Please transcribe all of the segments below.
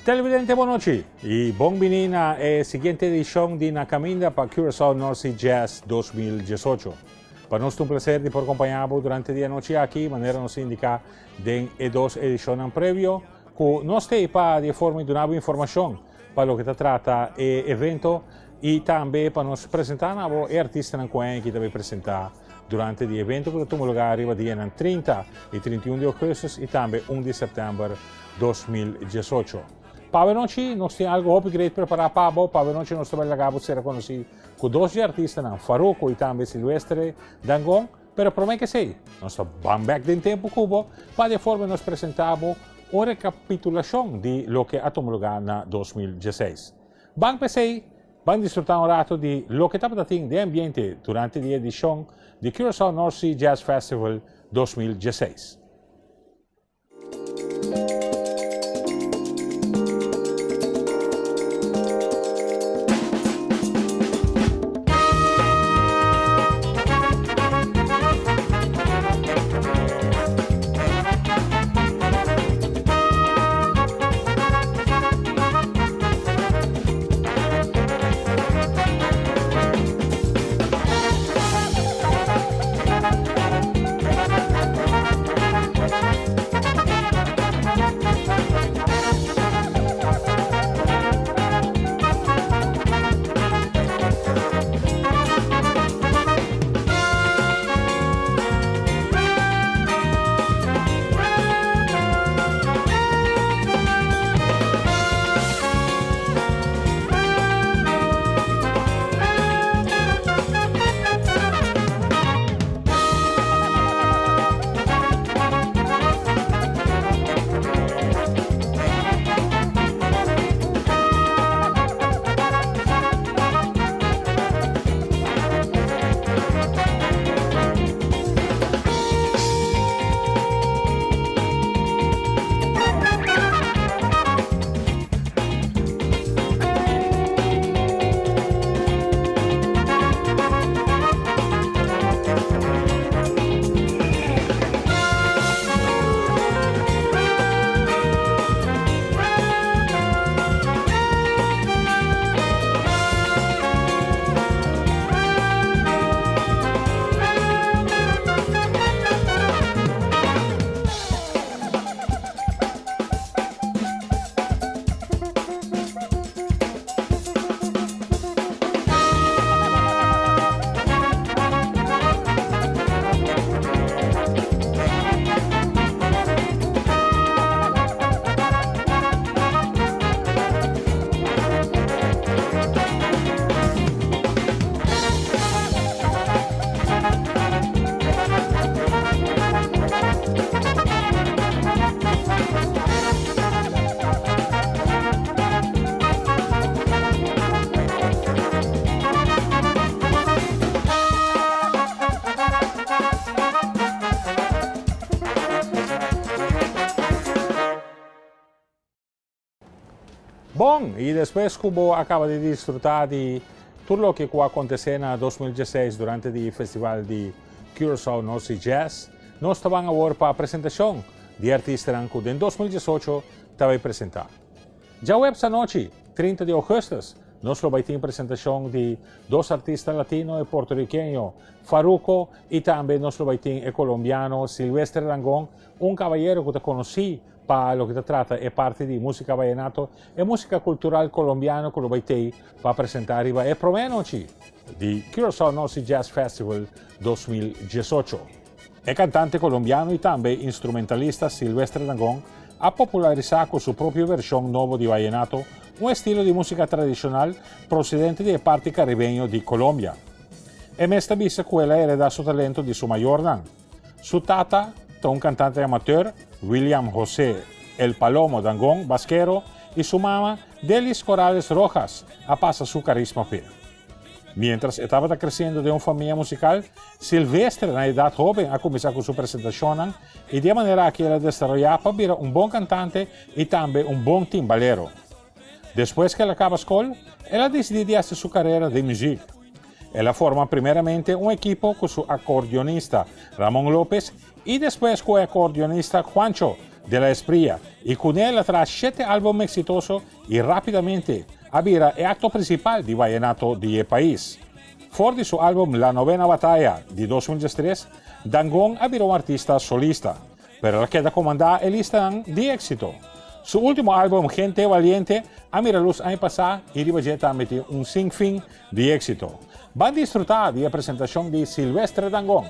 Televidente bon nochi y bon bini na e siguiente edicion di Na Caminda pa Curaçao North Sea Jazz 2018. Pa nos ta un placer di por compaña bo durante di e nochi aki, manera nos a indica den e dos edicionnan previo, cu nos t'ey pa di e forma di duna bo informacion pa loke ta trata e evento y tambe pa nos presenta na bo e artistanan cu aña aki ta bay presenta durante di evento cu ta tuma lugar riba dianan 30 y 31 di augustus y tambe 1 di september 2018. Pa awenochi nos tin algo hopi great prepara pa bo, pa awenochi nos ta bay laga bo sera conoci cu dos di e artistanan, Farruko y tambe Silvestre Dangond. Pero promé ku esei, nos ta ban bèk den tempu ku bo pa di e forma nos presentá bo un rekapitulashon di loke a tuma lugá na 2016. Ban p'esei, ban disfrutá un ratu di loke tabata tin den ambiente durante di e edishon di Curaçao North Sea Jazz Festival 2016. Bon, y despues cu bo a caba di disfruta di tur loke cu a acontece na 2016 durante di festival di Curaçao North Sea Jazz, nos ta ban awor pa presentacion di artistanan cu den 2018 ta bay presenta. Djaweps anochi, 30 di augustus, nos lo bay tin presentacion di dos artista latino e puertorriqueño Farruko y tambe nos lo bay tin e colombiano Silvestre Dangond, un cabayero cu ta conoci pa loke ta trata e parti di musica vallenato e musica cultural colombiano cu lo bay tey pa presenta riba e prome anochi di Curaçao North Sea Jazz Festival 2018. E cantante colombiano y tambe instrumentalista Silvestre Dangond a popularisa cu su propio version nobo di vallenato, un estilo di musica tradicional procedente di e parti caribeño di Colombia. E mes ta bisa cu el a hereda su talento di su mayornan. Su tata ta un cantante amateur, William José El Palomo Dangond, baskero, y su mama, Delis Corrales Rojas, a pasa su carisma p'e. Mientras e tabata creciendo den un famia musical, Silvestre na edad hoben a cuminsa cu su presentacionnan y di e manera aki el a desaroya pa bira un bon cantante y tambe un bon timbalero. Despues cu el a caba scol, el a dicidi di haci su carera den muziek. El a forma primeramente un ekipo cu su acordeonista Ramon Lopez y despues cu e acordeonista Juancho. De la Espriella i kuné el a traha shete álbum eksitoso i rápidamente a bira e akto prinsipal di vallenato di e pais. For di su álbum La Novena Batalla di 2013, Dangond a bira un artista solista, pero el a keda komandá e listanan di éksito. Su último álbum Gente Valiente a mira lus aña pasá i riba dje tambe tin un sinfin di éksito. Ban disfrutá di e presentashon di Silvestre Dangond.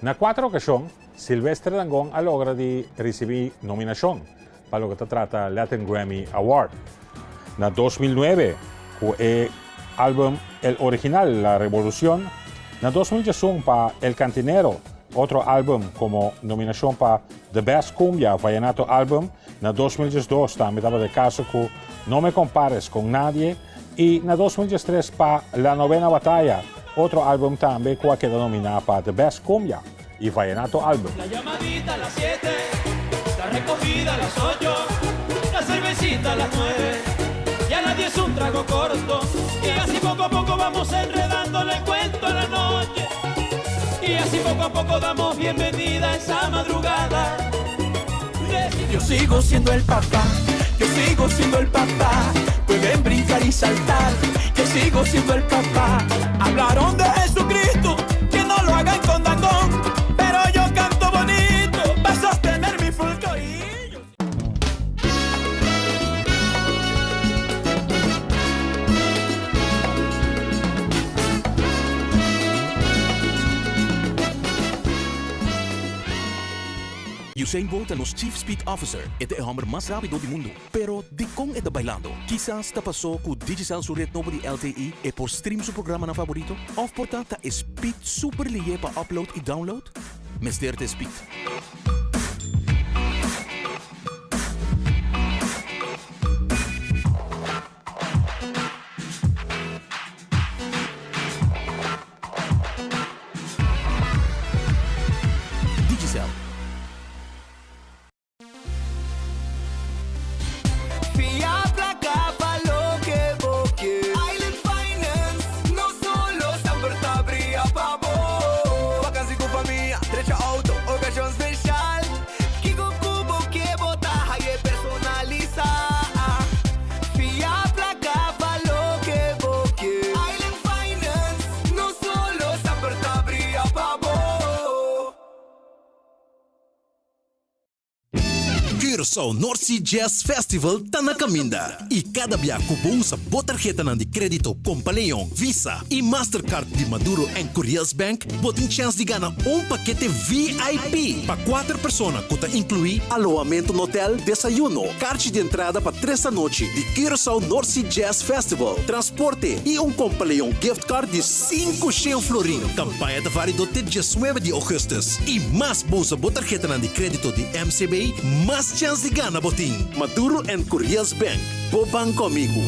Na kuater okashon, Silvestre Dangond a logra di risibí nominashon pa loke ta trata Latin Grammy Award. Na 2009 ku e album El Original, La Revolución, na 2011 pa El Cantinero, otro album komo nominashon pa The Best Cumbia Vallenato Album, na 2012 tambe tabata e kaso ku No Me Compares Con Nadie i na 2013 pa La Novena Batalla, otro album tambe ku a keda nominá pa The Best Cumbia y Vallenato Album. La llamadita a las siete, la recogida a las ocho, la cervecita a las nueve, y a las diez un trago corto, y así poco a poco vamos enredándole el cuento a la noche, y así poco a poco damos bienvenida a esa madrugada. Yo sigo siendo el papá, yo sigo siendo el papá, pueden brincar y saltar, yo sigo siendo el papá. Hablaron de Jesucristo, que no lo hagan con Dangond, pero yo canto bonito pa sostener mi full corillo. Usain Bolt ta nos Chief Speed Officer. E ta e hòmber mas rápido di mundu. Pero, dikon e ta bailando? Kisas ta pasó ku Digicel su ret nobo di LTE e por stream su programanan faborito? Òf por ta ta e speed super lihé pa upload i download? Mester ta e speed. Digicel. Fia placa pa loke bo kier. Island Finance, no solo semper ta bria pa bo. Vakantie cu famia, drecha auto, ocasion special. Kico cu bo ke bo ta haye personalisa. Fia placa pa loke bo kier. Island Finance, no solo semper ta bria pa bo. Curaçao North Sea Jazz Festival ta na kaminda i kada bia ku bo usa bo tarhetanan di krédito Kompaleon, Visa i Mastercard di Maduro en Curiels Bank, bo tin chèns di gana un pakete VIP pa kuater persona ku ta inkluí alohamentu na hotel, desayuno, karchi di entrada pa tres anochi di Curaçao North Sea Jazz Festival, transporte i un Kompaleon gift card di 500 florin. Kampaña ta válido te diesnuebe di ougùstùs. I mas bo usa bo tarhetanan di krédito di MCB, mas chèns di gana bo tin. Maduro en Curiels Bank, bo banko amigu.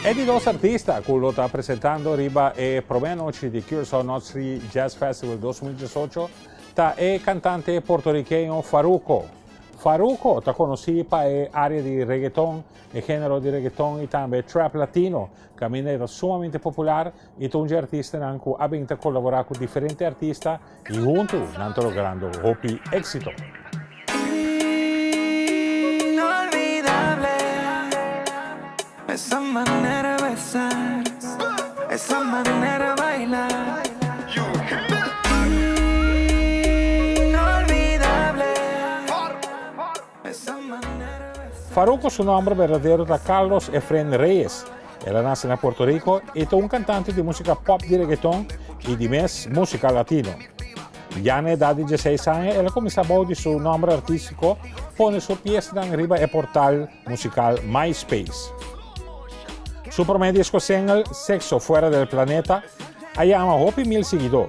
E di dos artista cu lo ta presentando riba e prome anochi di Curaçao North Sea Jazz Festival 2018 ta e cantante portorriqueño Farruko. Farruko ta conoci pa e area di reggaeton, e genero di reggaeton y tambe trap latino, caminda e ta sumamente popular y ta un dje artistanan cu a bin ta colabora cu diferente artista y hunto nan ta logrando hopi exito. Inolvidable esa manera de besar, esa manera de bailar. Inolvidable esa manera de besar. Farruko su nomber berdadero ta Carlos Efren Reyes. El a nace na Puerto Rico y ta un cantante di musica pop di reggaeton y di mes musica latino. Ya na edat di dieseis aña el a kuminsá bou di su nòmber artístiko pone su piesnan riba e portal musikal MySpace. Su promé disko single, Sexo Fuera del Planeta, a yama hopi mil siguidó.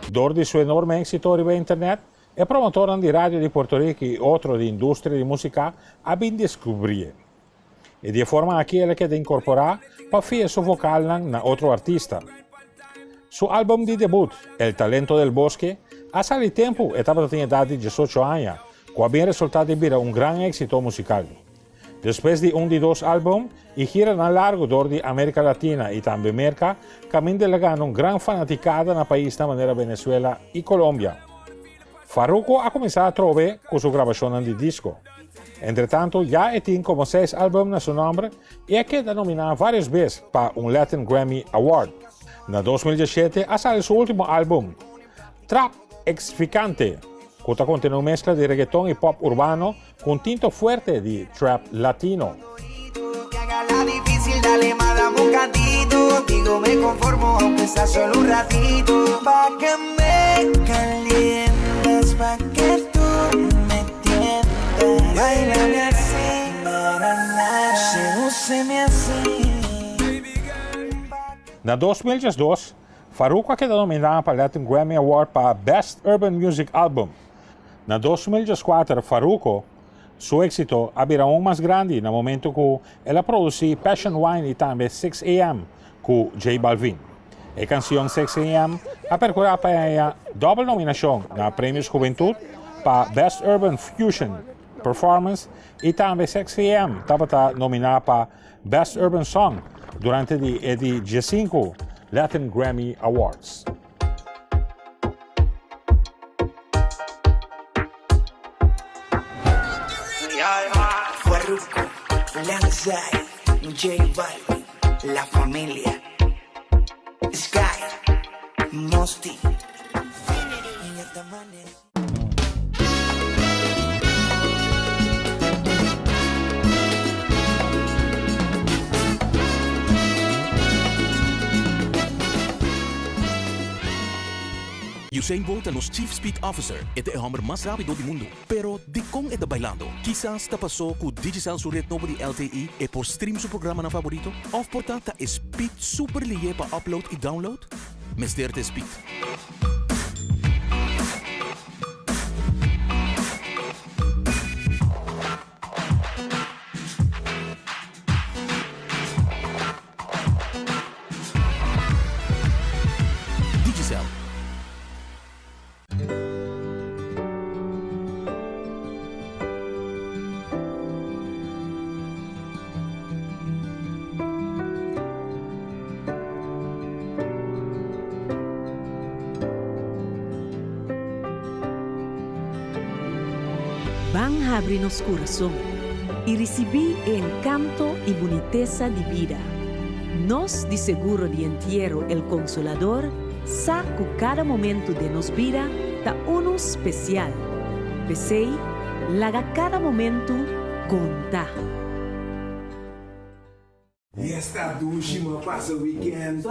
Dor di su enorme éksito riba internet, E promotornan di radio di Puerto Rico i otro di industria di músika a bin deskubrié. I di e forma aki el a keda inkorporá pa fia su vokalnan na otro artista. Su album di debut, El Talento del Bosque, a sali tempu e tabata tin edat di diesocho aña, ku a bin resultá di bira un gran éksito musikal. Despues di un di dos album i giranan largu dor di Amerika Latina i tambe Merka, kaminda el a gana un gran fanatikada na paisnan manera Venezuela i Colombia. Farruko a kuminsá atrobe ku su grabashonnan di disko. Entretantu ya e tin komo seis album na su nòmber i a keda nominá vários bes pa un Latin Grammy Award. Na 2017 a sali su último album, Trap Exficante, ku ta kontené un meskla di reggaeton i pòp urbano ku un tinto fuerte di trap latino. Na 2012, Farruko a keda nominá pa Latin Grammy Award pa Best Urban Music Album. Na 2014, Farruko su éxito a bira aun mas grandi na momento ku el a produsí Passion Wine i tambe 6 AM ku J Balvin. E kansion 6 AM a perkurá pa haña dòbel nominashon na Premios Juventud pa Best Urban Fusion Performance i tambe 6 AM tabata nominá pa Best Urban Song durante di e di diesinku Latin Grammy Awards. Farruko, Lanzai, J Balvin, La Familia, Sky, Mosty. Usain Bolt ta nos Chief Speed Officer. E ta e hòmber mas rápido di mundu. Pero, dikon e ta bailando? Kisas ta pasó ku Digicel su ret nobo di LTE e por stream su programanan faborito? Òf por ta ta e speed super lihé pa upload i download? Mester ta e speed. Digicel. Ban habri nos kurason i risibí e enkanto i bunitesa di bida. Nos di Seguro di Entiero El Consolador sa ku kada momentu den nos bida ta unu spesial. P'esei, laga kada momentu konta. Esta dushi mo a pasa weekend.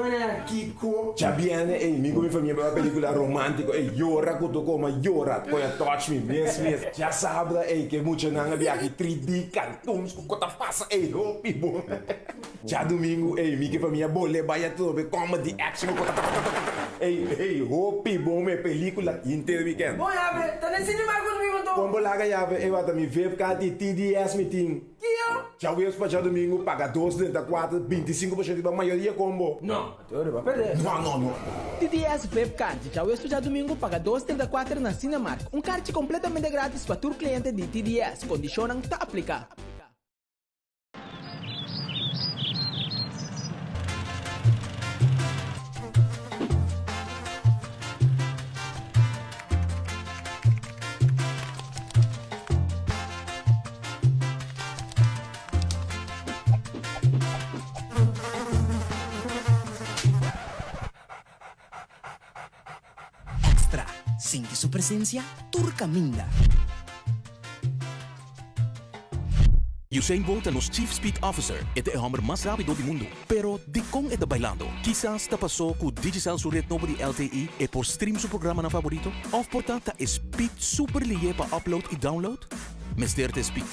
Kiko? Djabiene ey mi ku mi famia bai wak pelicula romantico ey yora ku toko ma yora koe a touch mi mes mes. Djasabra ey ke muchanan a biaha ki 3D cartoons ku ko ta pasa ey hopi bon. Djadumingu ey mi ke famia bole bai atrobe comedy action ku ko ta ey ey hopi bon me pelicula henter weekend. Bon yabe, ta den Cinemark ku mi motor. Kon bo laga yabe ey wata mi vip card di TDS mi tin. Kio? Djaweps pa djadumingu paga dos drenta kuater, 25% riba mayoria kombo. No, anto riba perde. No, no, no. TDS Vip Card, djaweps pa djadumingu paga dos 34 na Cinemark. Un karchi kompletamente gratis pa tur kliente di TDS. Kondishonnan ta apliká. Extra, Sinti su presencia tur caminda. Usain Bolt ta nos Chief Speed Officer. E ta e hòmber mas rápido di mundu. Pero, dikon e ta bailando? Kisas ta pasó ku Digicel su ret nobo di LTE e por stream su programanan faborito? Òf por ta ta e speed super lihé pa upload i download? Mester ta e speed.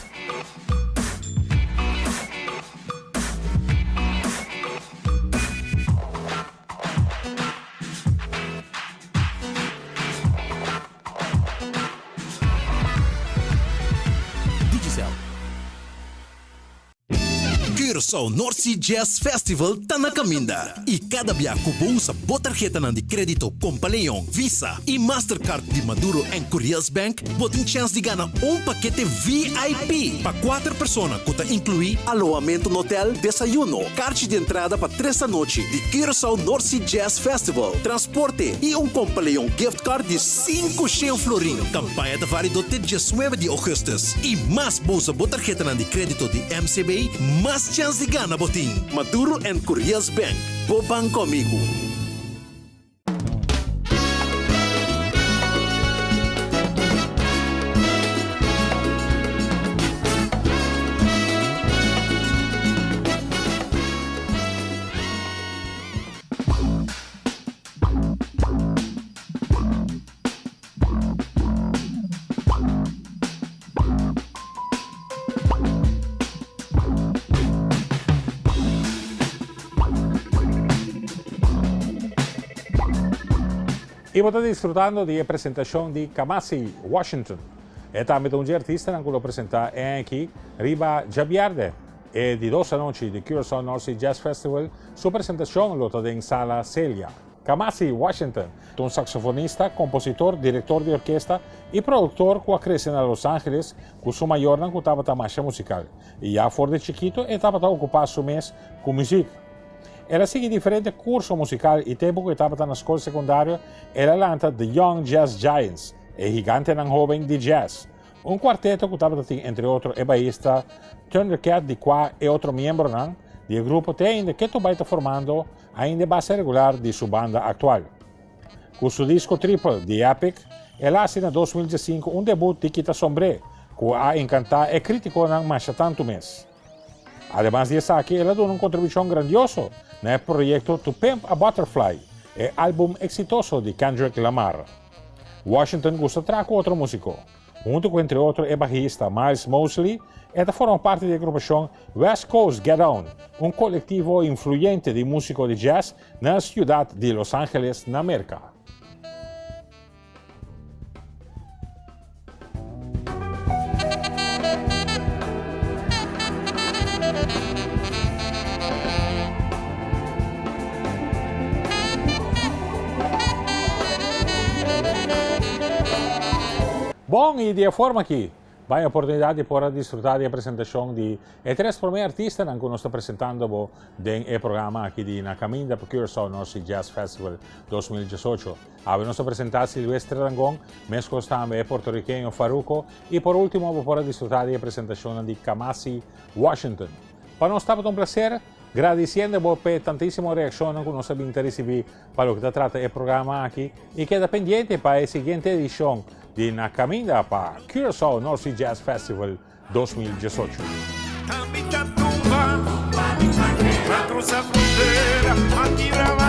Digicel. Curaçao North Sea Jazz Festival ta na kaminda i kada bia ku bo usa bo tarhetanan di krédito Kompaleon, Visa i Mastercard di Maduro en Curiels Bank, bo tin chèns di gana un pakete VIP pa kuater persona ku ta inkluí alohamentu na hotel, desayuno, karchi di entrada pa tres anochi di Curaçao North Sea Jazz Festival, transporte i un Kompaleon gift card di 500 florin. Kampaña ta válido te diesnuebe di ougùstùs i mas bo usa bo tarhetanan di krédito di MCB, mas chèns di gana bo tin. Maduro en Curiels Bank, bo banko amigu. Y bo ta disfrutando di e presentacion di Kamasi Washington. E tambe ta un dje artistanan cu lo presenta e aña aki riba djabierde, e di dos anochi di Curaçao North Sea Jazz Festival. Su presentacion lo ta den Sala Celia. Kamasi Washington ta un saksofonista, kompositor, direktor di orkesta i produktor ku a krese na Los Angeles ku su mayornan ku tabata masha musikal i ya for di chikitu e tabata okupá su mes ku muzik. El a sigui diferente kurso musikal i tempu ku e tabata na skol sekundario el a lanta The Young Jazz Giants, e higantenan hóben di jazz, un kuarteto ku tabata tin entre otro e baista Thundercat di kua e otro miembronan di e grupo te ainda ketu bai ta formando Ainda e base regular di su banda aktual. Ku su disko triple, The Epic, el a hasi na 2015 un debut di kita sombré ku a enkantá e krítikonan masha tantu mes. Ademas di esaki el a duna un kontribushon grandioso na e proyekto To Pimp a Butterfly, e álbum eksitoso di Kendrick Lamar. Washington gusta traha ku otro músiko. Huntu ku entre otro e bajista Miles Mosley, e ta forma parti di e agrupashon West Coast Get Down, un kolektivo influyente di músiko di jazz na siudat di Los Angeles na Merka. Bon, i di e forma aki, bai oportunidat di por a disfrutá di e presentashon di e tres promé artistanan ku nos ta presentando bo den e programa aki di Na Kaminda pa Curaçao North Sea Jazz Festival 2018. Awe nos ta presentá Silvestre Dangond, meskos tambe e portorikeño Farruko i por último bo por a disfrutá di e presentashonnan di Kamasi Washington. Pa nos tabata un plaser gradisiendo bo p'e tantísimo reakshonnan ku nos a bin ta risibí pa loke ta trata e programa aki i keda pendiente pa e siguiente edishon di Na Kaminda pa Curaçao North Sea Jazz Festival 2018. Ta mi ta tumba, a cruza frontera, a kibra.